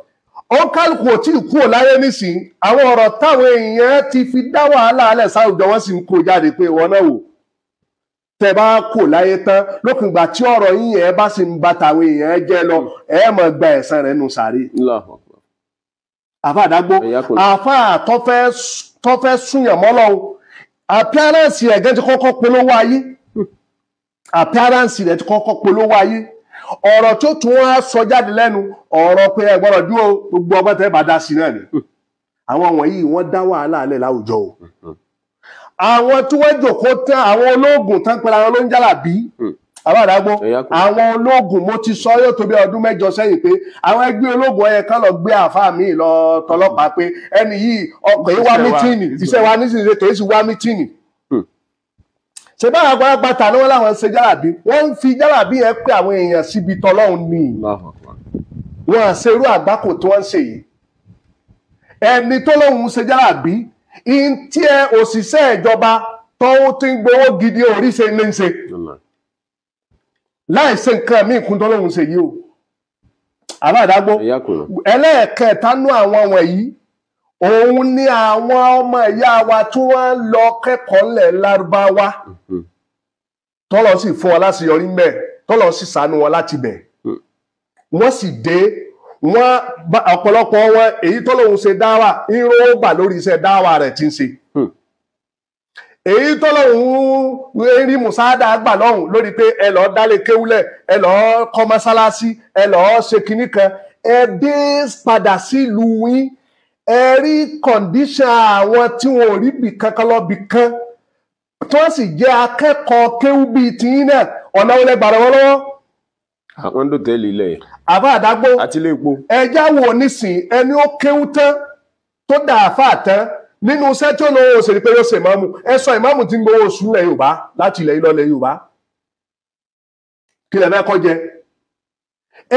Ó kálukú ò tí ì kúrò láyé nísìn, àwọn ọ̀rọ̀ táwọn èèyàn ti fi dá wàhálà alẹ̀ sáwùjọ wọn sì ń kó jáde pé ìwọ náà wò. Tẹ bá kò láyé tán, lópin ìgbà tí ọ̀rọ̀ yín yẹn bá sì ń ba tàwọn èèyàn jẹ́ lọ, ẹ máa gba ẹ̀san rẹ̀ nù sàárè. Allahu Akbar. Àfa àdágbó, Ẹ̀yà kò. Àfa tó fẹ́ súnyàn mọ́ Ọlọ́hun, appearance rẹ̀ gẹ́ ti kọ́kọ́ polówó ayé. Appearance rẹ̀ ti kọ́kọ́ polówó ayé. Ọ̀rọ̀ tó tún wá sọ jáde lẹ́nu, ọ̀rọ̀ pé ẹ gbọ́dọ̀ dúró, gbogbo ọgbọ́n tẹ́ bá dá sí náà ni. Àwọn wọ̀nyí wọ́n dá wàhálà alẹ́ láwùjọ o. Àwọn tí wọ́n jòkó tán, àwọn ológun tán pẹ̀lú àwọn olóńjàlábí, àwọn àdágbó, Ẹ̀yà kò. àwọn ológun, mo ti sọ yóò tó bí ọdún 8 sẹ́yìn pé àwọn ẹgbẹ́ ológun ọyẹ kan lọ gbé àáfàá mi lọ tọlọ́pàá pé ẹni yìí ọkọ̀ yìí wá Iṣẹ́ wa, mítìnì, iṣẹ́ wa nísinsìnyí kì í sì wá mítìnì. Ṣe báwọn àgbàlagbà ta ni wọ́n láwọn ń ṣe jálàbí, wọ́n ń fi jálàbí yẹn pé àwọn èèyàn síbi tọlọ́run ni. Allahu Akbar. Wọ́n à ṣe irú àgbákò tí wọ́n ń ṣe yìí. Ẹni tó lóun ṣe jálàbí, in tí ẹ òṣìṣẹ́ ìjọba tó ti ń gbowó gidi orí ṣe ní ṣe Allah. láì ṣe nǹkan míì kún tó lóun ṣe yìí o. Àbá àdágbó, Ẹ̀yà kò. ẹlẹ́ẹ̀kẹta nú àwọn wọ̀nyí, òun ni àwọn ọmọ ìyá wa tí wọ́n ń lọ kẹ́kọ̀ọ́ ńlẹ̀ Lárúbáwá, tọ́lọ̀ sì fún wọn láṣeyọrí ńbẹ̀, tọ́lọ̀ sì ṣàánú wọn láti bẹ̀. Wọ́n sì dé, wọ́n ọ̀pọ̀lọpọ̀ wọn èyí tó lóun ṣe dáwà ń róbà lórí iṣẹ́ dáwà rẹ̀ tí ń ṣe. Èyí tó lóun rí mùsáádà gbà lọ́hùn lórí pé ẹ lọ́ọ́ dálé kéwúlẹ̀, ẹ lọ́ọ́ kọ́ mọ́sálásí, ẹ lọ́ọ́ ṣe kinní kan, ẹ dé padà sílùú yín, ẹ rí kọ̀ǹdíṣàn àwọn tí wọn ò rí bì kankan lọ bì kan, tí wọ́n sì jẹ́ akẹ́kọ̀ọ́ kéwú bíi tiyín náà, ọ̀nà wọlé gbàrọ̀ wọn lọ́wọ́. Àwọn ń dòtẹ́ẹ̀lì ilẹ̀ yẹn. Àbá àdágbó, Àti ilé epo. ẹjá wo nísìn ẹni ó kéwú tán tó dà àfà tán nínú iṣẹ́ tí ó lówó oṣù ni pé yóò ṣe ìmáàmù. Ẹ sọ ìmáàmù tí ń gbowó oṣù ilẹ̀ Yorùbá láti ilẹ̀ ìlọlẹ̀ Yorùbá, kí lẹ fẹ́ kọ́ jẹ?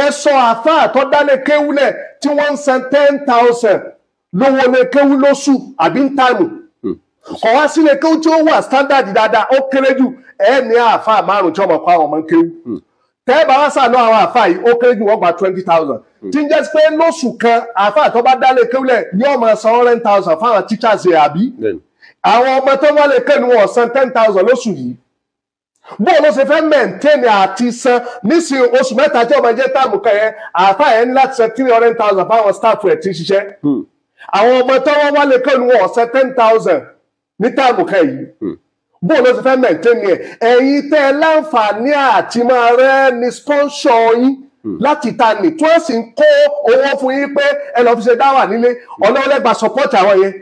Ẹ sọ àfà tó dálé kéwúlẹ̀ tí wọ́n ń san 10,000 lówó lé kéwú lóṣù àbí ń tànù, kọ̀ wá sílé kéwú tí ó wà standard dáadáa, ó kéré jù ẹ ní àfà 5 tí ọmọ kọ́ àwọn ọmọ kéwú. Tẹ́ bá wá sànú àwọn àfà yìí, ó kéré jù wọ́n gba 20,000, tí ń jẹ́ pé lóṣù kan àfà tó bá dálé kéwúlẹ̀ yóò máa san 100,000 fáwọn teachers ẹ̀, àbí Bẹ́ẹ̀ni. àwọn ọmọ tó wá lè kẹ́nu wọn san 10,000 lóṣù yìí. Bóun ló ṣe fẹ́ maintain àti san nísìnyí oṣù 3 tí ọmọ jẹ́ táàmù kan yẹn, àfà yẹn ní láti san 300,000 fáwọn staff ẹ̀ tí ń ṣiṣẹ́. Àwọn ọmọ tó wá wá lè kẹ́nu wọn san 10,000 ní táàmù kan yìí. Bóun ló ṣe fẹ́ maintain ẹ̀? Ẹ̀yin tẹ́ ẹ láǹfààní àti máa rẹ́ ní sponsor yín láti ta nì tí wọ́n sì ń kó owó fún yín pé ẹ lọ́ọ́ fi ṣe dáwà nílé, ọ̀nà ọlẹ́gbà support àwọn yẹn.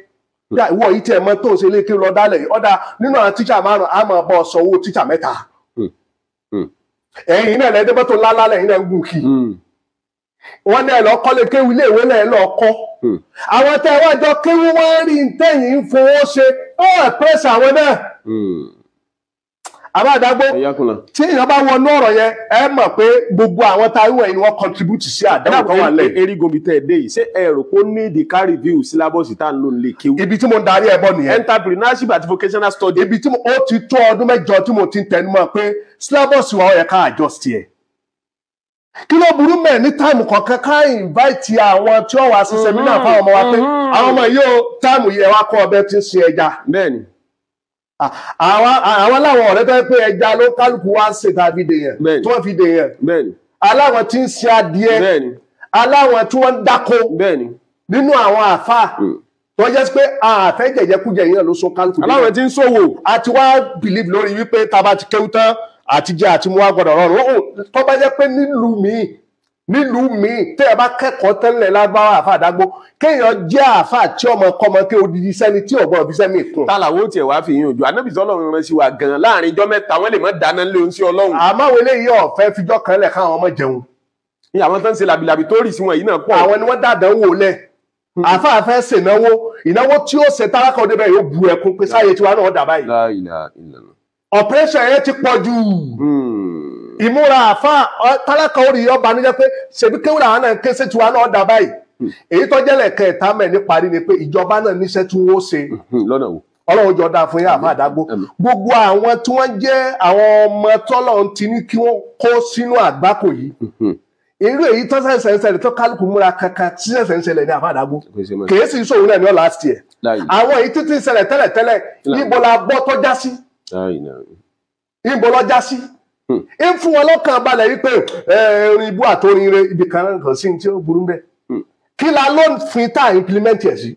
Yà, ìwọ yìí tí ẹ mọ tó ń ṣe ilé kí lọ dálẹ̀ yìí, ọ̀dà nínú àwọn tíṣà 5 á máa bọ́ sọ owó tíṣà 3. Ẹ̀yin náà lẹ́dẹ́gbẹ́ tó ńlá lẹ́yìn náà ń gùn kì. Wọ́n ní ẹ lọ kọ́lé kéwú, ilé ìwé náà ẹ lọ kọ́. Àwọn tẹ́ ẹ wá jọ kéwú wọ́n rí ntẹ́yìn ń fowó ṣe, ó ẹ̀pẹ́sì àwọn náà. Àbá àdágbó, Ẹ̀yà kò. tí èèyàn bá wọnú ọ̀rọ̀ yẹn, ẹ mọ̀ pé gbogbo àwọn tá a wíwẹ̀ ni wọ́n contribute sí àdánwò tó wà lẹ̀. Erigun bíi tẹ́ ẹ dé yìí, ṣé ẹ rò pé ó ní ìdí ká review syllabus tá à ń lò nílé kéwú? Ibi tí mo ń darí ẹ bọ̀ nìyẹn. Entrepreneurship àti vocational study. Ibi tí mo ó ti tó ọdún 8 tí mo ti ń tẹnu mọ́ pé syllabus wa ó yẹ ká adjust yẹ. Kí ló burú mẹ́ ní táìmù kọ̀ọ̀kan ká invite àwọn tí ó wá sí seminar fáwọn ọmọ wa pé àwọn ọmọ yìí ó táìmù yẹ wá kọ́ ọbẹ̀ tí ń sin ẹja. Bẹ́ẹ̀ni. Àwọn aláwọ̀ ọ̀rẹ́ tó yẹ pé ẹja ló kálukú wá ń ṣe tàbí dè yẹn, Bẹ́ẹ̀ni. tí wọ́n fi dè yẹn. Bẹ́ẹ̀ni. Aláwọ̀ tí ń sin adìẹ, Bẹ́ẹ̀ni. aláwọ̀ tí wọ́n ń dáko Bẹ́ẹ̀ni. nínú àwọn àfáà tó jẹ́ pé àfẹ́ jẹ̀jẹ̀kújẹ yẹn ló so kálukú dé. Aláwọ̀ tí ń ṣòwò. A ti wá believe lórí wípé tá a bá ti kéwú tán àti jẹ àti mú wa gbọ́dọ̀ rọrùn. Ó tó bá jẹ́ pé nílùú míì tẹ́ ẹ bá kẹ́kọ̀ọ́ tẹ́lẹ̀ lágbára àfáà àdágbó, kéèyàn jẹ́ àfáà tí ọmọ kọ́mọ ké odidi sẹ́ni tí ọ̀gbọ́n fi sẹ́mi kún. Tá làwọn ó tiẹ̀ wá fi yín ojú Ànábì sọ́lọ́run rán sí wa gan-an láàrin ijọ́ 3 wọ́n lè má dáná lé oúnjẹ Ọlọ́run. Àmọ́ àwọn eléyìí ọ̀fẹ́ fijọ́ kan lẹ̀ káwọn ọmọ jẹun. Ní àwọn tó ń ṣe làbìlàbì tó rì sí wọn yìí náà pọ̀. Àwọn ni wọ́n dàdánwò lẹ̀. Àfáà fẹ́ ṣènáwó, ìnáwó tí ó ṣe tálákà òde bẹ́ẹ̀ yóò bu ẹkún pé sáyé tiwa náà dà báyìí. La ilaha illallah. Operation yẹn ti pọ̀ jù. Ìmúra àfáà tálákà orí ọba níjẹ́ pé ṣèbí kéwù làwọn náà ń ké sí tiwa náà dà báyìí. Èyí tó jẹ́lẹ̀ kẹta mẹ́ ní parí ni pé ìjọba náà níṣẹ́ tí wọ́n ṣe. Lọ́nà wo? Ọlọ́run jọ dáa fún yín àfáà àdágbó. Gbogbo àwọn tí wọ́n jẹ́ àwọn ọmọ tọ́lọ́run ti ní kí wọ́n kó sínú àgbákò yìí. Irú èyí tó ṣẹ̀ṣẹ̀ ń ṣẹlẹ̀ tó kálukú múra kankan tí ṣẹ̀ṣẹ̀ ń ṣẹlẹ̀ ní àfáà àdágbó. Kèé sì sóhun náà ní ọ̀ last year. Àwọn èyí títí ń ṣẹlẹ̀ tẹ́lẹ̀tẹ́lẹ̀ níbo la bọ́ tọ́já sí? Ìbò lọ́jà sí. Ń fún wọn lọ́kàn balẹ̀ wípé orin ibú àtorin re ibi kan náà kàn sí ní tí ó burú bẹ́ẹ̀. Kí la ló ń fi tá implement ẹ̀ sí?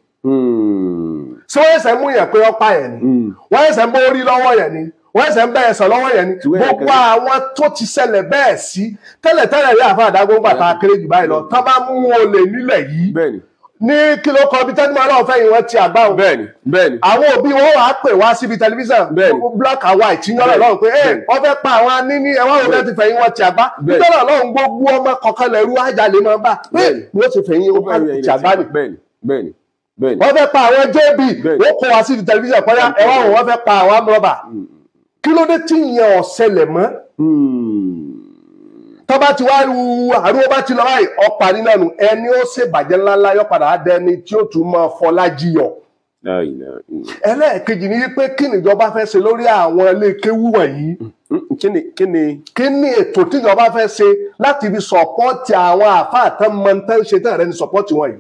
Ṣé wọ́n ẹ̀sẹ̀ mú yẹn pé ọ̀pá yẹn ni? Wọ́n ẹ̀sẹ̀ ń bó orí lọ́wọ́ yẹn ni? Wọ́n ẹ̀sẹ̀ ń bẹ́ ẹ̀sẹ̀ lọ́wọ́ yẹn ni? Gbogbo àwọn tó ti ṣẹlẹ̀ bẹ́ẹ̀ sí tẹ́lẹ̀tẹ́lẹ̀ rí àfa àdágbó bàtà kéré jù báyìí lọ tán bá mú olè nílẹ̀ yìí ní kí ló kọ bí tẹ́lifíṣàn náà fẹ́ yìí wọ́n ti àgbá o. Bẹ́ẹ̀ni bẹ́ẹ̀ni. Àwọn òbí wọn wàá pè wá síbi tẹlifíṣàn black and white yín lọ́rùn pé ẹ wọ́n fẹ́ pa àwọn aníní ẹ̀wọ̀n òun ti fẹ̀yìn wọn ti àgbá. Nítorí Ọlọ́run gbogbo ọmọ kọ̀ọ̀kan lẹ́rú àjàlè máa ń bà pé wọ́n ti fẹ̀yìn wọn ti àgbá ni. Bẹ́ẹ̀ni bẹ́ẹ̀ni bẹ́ẹ̀ni. Wọ́n fẹ́ pa àwọn JB wọ́n kó wá síbi tẹlifíṣàn pẹ́yà ẹ̀wọ̀n òun wọ́n fẹ́ pa àwọn amúrọ̀bà. Kí ló dé tí ìyẹn ò ṣẹlẹ̀ mọ́? Tọ́ba ti wá ru àrùn ọba ti lọ báyìí ọ̀pá nínú ẹnu ẹni ó ṣe bàjẹ́ ńláńlá yọ padà dẹni tí ó tún máa fọlá jiyọ̀. Ẹlẹ́ẹ̀kejì ni wípé kí nìjọba fẹ́ ṣe lórí àwọn ilé kéwú wọ̀nyí. Kí ni ètò tíjọba fẹ́ ṣe láti fi sọ̀pọ́ọ̀tì àwọn àfáà tán mọ tán ṣe tán rẹ ní sọ̀pọ́ọ̀tì wọ̀nyí.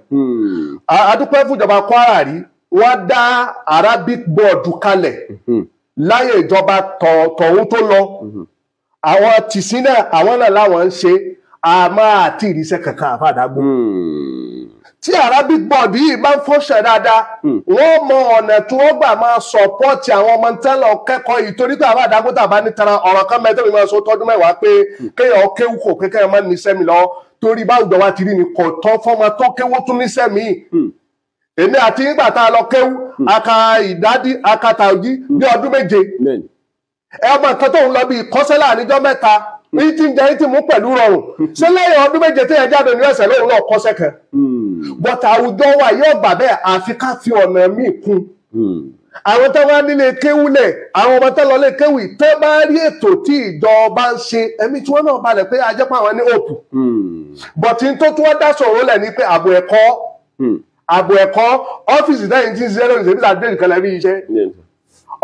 A dúpẹ́ fúnjọba Kwara rí wọ́n dá Arabic board kalẹ̀ láyé ìjọba tọ̀hún tó lọ. Àwọn tìsín náà àwọn náà láwọn ń ṣe àmọ́ àti ìrísẹ́ kankan àfàdàgbò. Tí Arabic board yìí bá ń fọ́ṣẹ̀ dáadáa wọ́n mọ ọ̀nà tí wọ́n gbà máa sọ̀pọ́ọ̀tì àwọn ọmọ tẹ́lọ̀ kẹ́kọ̀ọ́ yìí torí pé àfàdàgbò tàbá ní tara ọ̀rọ̀ kan mẹ́tẹ́ mi máa sọ tọdún mẹ́wàá pé kéèyàn kéwù kò pé kéèyàn má níṣẹ́ mi lọ torí báwùjọ wa ti rí ni kò tọ́ fọ́mọ tó kéwú tún níṣẹ́ mi. Èmi àti nígbà tá a lọ kéwú aka ìdádí aka tàòjí ní ọdún 7. Ẹ ọmọ nǹkan tó ń lọ bí ìkọ́sẹ́ láàrin ọjọ́ mẹ́ta ní tí ń jẹ ní tí mú pẹ̀lú rọrùn ṣé lẹ́yìn ọdún 7 tí yẹn jáde ní ẹsẹ̀ lóhùn náà kọ́sẹ́ kan. Bọ́tà àwùjọ wa yóò gbà bẹ́ẹ̀ àfi ká fi ọ̀nà míì kún. Àwọn tó wá nílé kéwúlẹ̀ àwọn ọmọ tó lọ lé kéwì tó bá rí ètò tí ìjọba ń ṣe ẹ̀mí tí wọ́n náà balẹ̀ pé ajẹ́pọ̀ àwọn ní òpù. Bọ̀tí tó tún wọ́n dá sọ̀rọ̀ lẹ̀ ní pé ààbò ẹ̀kọ́ ààbò ẹ̀kọ́ ọ́fíìsì tẹ́yìn tí ń ṣiṣẹ́ lónìí ṣèbí sàdéhùn kan lẹ́bí iṣẹ́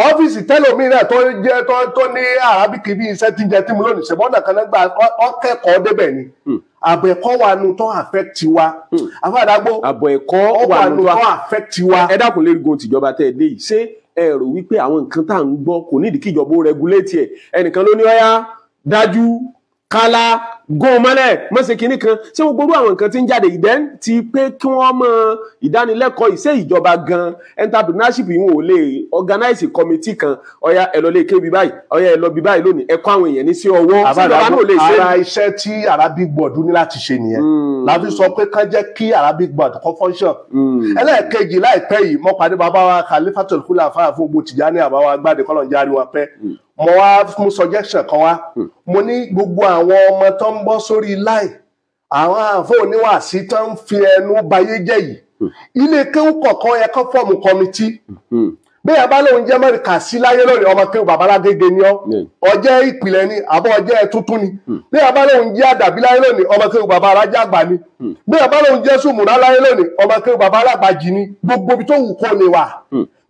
ọ́fíìsì tẹ́lòmíì náà tó jẹ́ tó ní àràbíkì bí iṣẹ́ tí ń jẹ tí mo lónìí ṣẹ̀bọ́n kan náà gbà ọkẹ́kọ̀ọ́ débẹ̀ ni. Ààbò ẹ̀kọ́ wà nù tó affect wa. Àfàdàgbò ààbò ẹ̀kọ́ wà nù tó affect wa. Ẹ dákun lérí tìjọba tẹ́ ẹ dé yìí ṣé ẹ rò wípé àwọn nǹkan tá à ń gbọ́ kò nídìí kíjọba ó regulate ẹ̀ ẹnìkan ló ní ọyá dájú kálá gún mọ́lẹ̀ mọ́sẹ̀ kínní kan ṣé gbogbo irú àwọn nǹkan tí ń jáde ìdẹ́n ti pé kí wọ́n mọ ìdánilẹ́kọ̀ọ́ ìṣe ìjọba gan entrepreneurship yìí wọn ò lè organize committee kan ọ̀yà ẹ lọ lè ké bí báyìí ọ̀yà ẹ lọ bí báyìí lónìí ẹ kọ́ àwọn èèyàn ní sí ọwọ́ síjọba náà lè ṣe. Ara iṣẹ́ tí Arabic board ní láti ṣe nìyẹn láti sọ pé kán jẹ́ kí Arabic board kó function. Ẹlẹ́ẹ̀kejì láìpẹ́ yìí mo pàdé bàbá wa Khalifatul Khulafa fún gbogbo Tìjàní àbáwá gbàdé kọ́lọ̀ ń járe wọn pẹ́ mo wá mú suggestion kan wá mo ní gbogbo àwọn ọmọ tó ń bọ́ sórí láì àwọn àfọ oníwàásí tó ń fi ẹnu bayé jẹ́ yìí ilé kéwú kọ̀ọ̀kan yẹ kó fọ́ọ̀mù kọ́mítì bẹ́ẹ̀ bá lóun jẹ́ mẹ́ríkà sí láyé lónìí ọmọ kéwú babalágége ni ọ́ ọjẹ́ ìpìlẹ̀ ni àbọ̀ ọjẹ́ tuntun ni bẹ́ẹ̀ bá lóun jẹ́ àdàbí láyé lónìí ọmọ kéwú baba alájàgbà ni bẹ́ẹ̀ bá lóun jẹ́ sùmùrà láyé lónìí ọmọ kéwú baba alágbàjì ni gbogbo ibi tó wù kó lè wà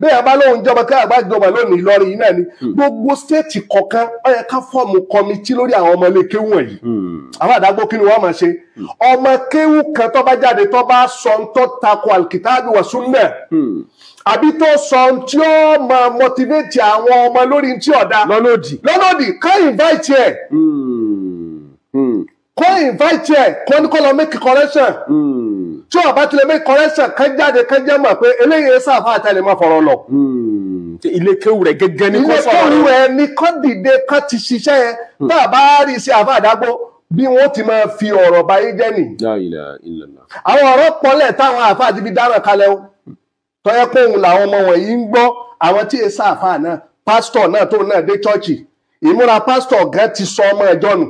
bẹ́ẹ̀ bá lóun jẹ́ ọmọ kéwú àgbàjọba lónìí Ìlọrin yìí náà ni gbogbo stéètì kọ̀ọ̀kan ó yẹ ká fọ́ọ̀mù kọ́mítì lórí àwọn ọmọ ilé kéwú wọ̀nyí àwọn àdágbó kí ni wọ́n máa ṣe ọmọ kéwú kan tó bá jáde tó bá sọ ń tó tako alkitabi wa sunnah àbí tó sọ tí ó máa motivate àwọn ọmọ lórí tí ọ̀dà lọ́nàdì ká invite ẹ̀ kó invite ẹ̀ kó ní kó lọ make correction tí ó bá ti lè make correction ká jáde ká jẹ́ mọ̀ pé eléyìí ẹ sáfà àtàlẹ́ máa fọ̀rọ̀ lọ. Ilé kéwù rẹ̀ gẹ́gẹ́ ní kó sọ̀rọ̀ ilé kéwù rẹ̀ ní kó dìde ká ti ṣiṣẹ́ yẹn tá a bá rí sí àfà àdágbó bí wọ́n ti máa fi ọ̀rọ̀ báyé jẹ́ nì. Àwọn ọ̀rọ̀ pọ̀lẹ̀ táwọn àfà àti fi dáràn kalẹ̀ o tọ́yẹ́ pé òun làwọn ọmọ wọ̀nyí ń gbọ́ àwọn tí èsà àfáà náà pásítọ̀ náà tó náà dé chọ́ọ̀chì ìmúra pásítọ̀ gan ti sọ ọmọ ìjọ nù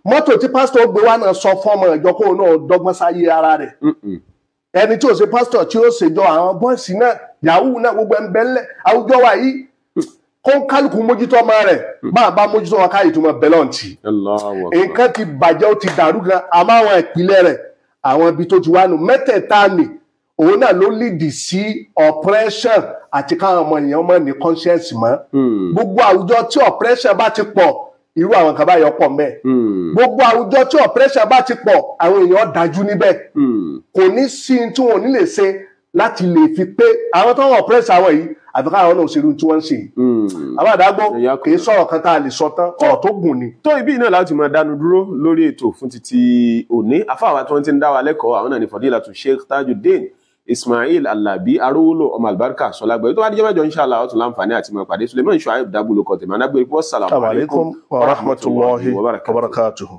mọ́tò tí pásítọ̀ gbé wá náà sọ fún ọmọ ìjọ kóun náà dọ́gbọ́n sáyé ara rẹ̀ ẹni tí ò ṣe pásítọ̀ tí ó ṣèjọ àwọn bọ́ọ̀sì náà yahoo náà gbogbo ẹ̀ ń bẹ́ńlẹ̀ àwùjọ wa yìí kó ń kálukú mójútó ọmọ rẹ̀ máa bá mójútó wọn káyìí tó mọ bẹ́lọ̀ǹtì nǹkan ti bàjẹ́ ó ti dàrú gan àmọ́ àwọn ìpìlẹ̀ rẹ̀ àwọn ibi tó ti wá nù mẹ́tẹ̀ẹ̀ta nì òun náà ló lead sí oppression àti káwọn ọmọ èèyàn mọ̀ ní conscience mọ́. Gbogbo àwùjọ tí oppression bá ti pọ̀ irú àwọn kan báyọ̀ pọ̀ mẹ́. Gbogbo àwùjọ tí oppression bá ti pọ̀ àwọn èèyàn dájú níbẹ̀. Kò ní sí tí wọn ò ní lè ṣe láti lè fi pé àwọn tó ń oppress àwọn yìí Àfi káwọn náà ṣerú tí wọ́n ń ṣe. Àbádágbọ́ kì í sọ̀rọ̀ kan tá a lè sọ tán, ọ̀rọ̀ tó gùn ni. Tó ibi náà láti máa dánu dúró lórí ètò fún títí òní. Afáwa tí wọ́n ti ń dá wa lẹ́kọ̀ọ́ àwọn náà ní Fadilatu Sheikh Tajuddin Ismail Alabi Arówólò ọmọ àlùbáríkà sọlágbẹ tó bá díjọ́ mẹ́jọ inshallah ó tún láǹfààní àti máa pàdé. Suleiman Shuaib Dábùlù kọtẹmọ anágbèrè pọ. Assalamu alaikum wa rahmatullahi wa barakatuhu.